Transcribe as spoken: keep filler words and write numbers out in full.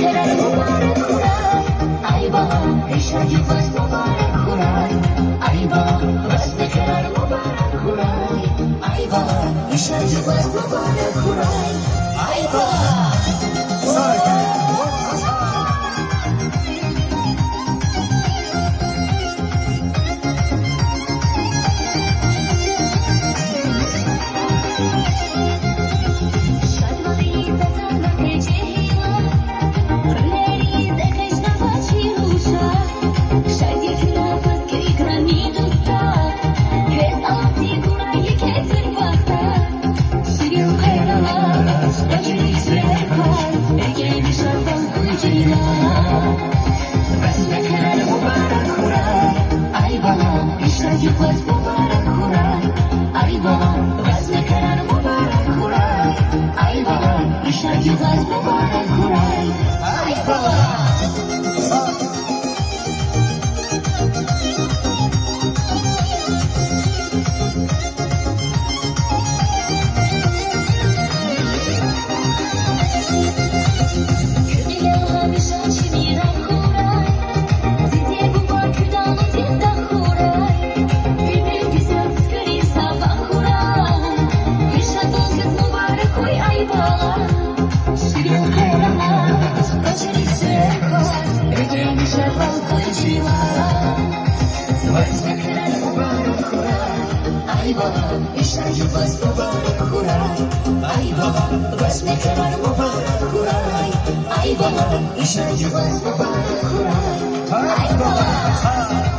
Mubarek xuray, ay bala, îşa cixwest mubarek xuray, ay bala, resmê kirar mubarek xuray, ay bala, îşa cixwest mubarek xuray, ay bala. Ay bala, îşa cixwest mubarek xuray. Ay bala, resmê kirar mubarek xuray. Ay bala, îşa cixwest mubarek xuray. Ay bala. Ay bala, îşa cixwest mubarek xuray. Ay bala, resmê kirar mubarek xuray. Ay bala, îşa cixwest mubarek xuray. Ay bala.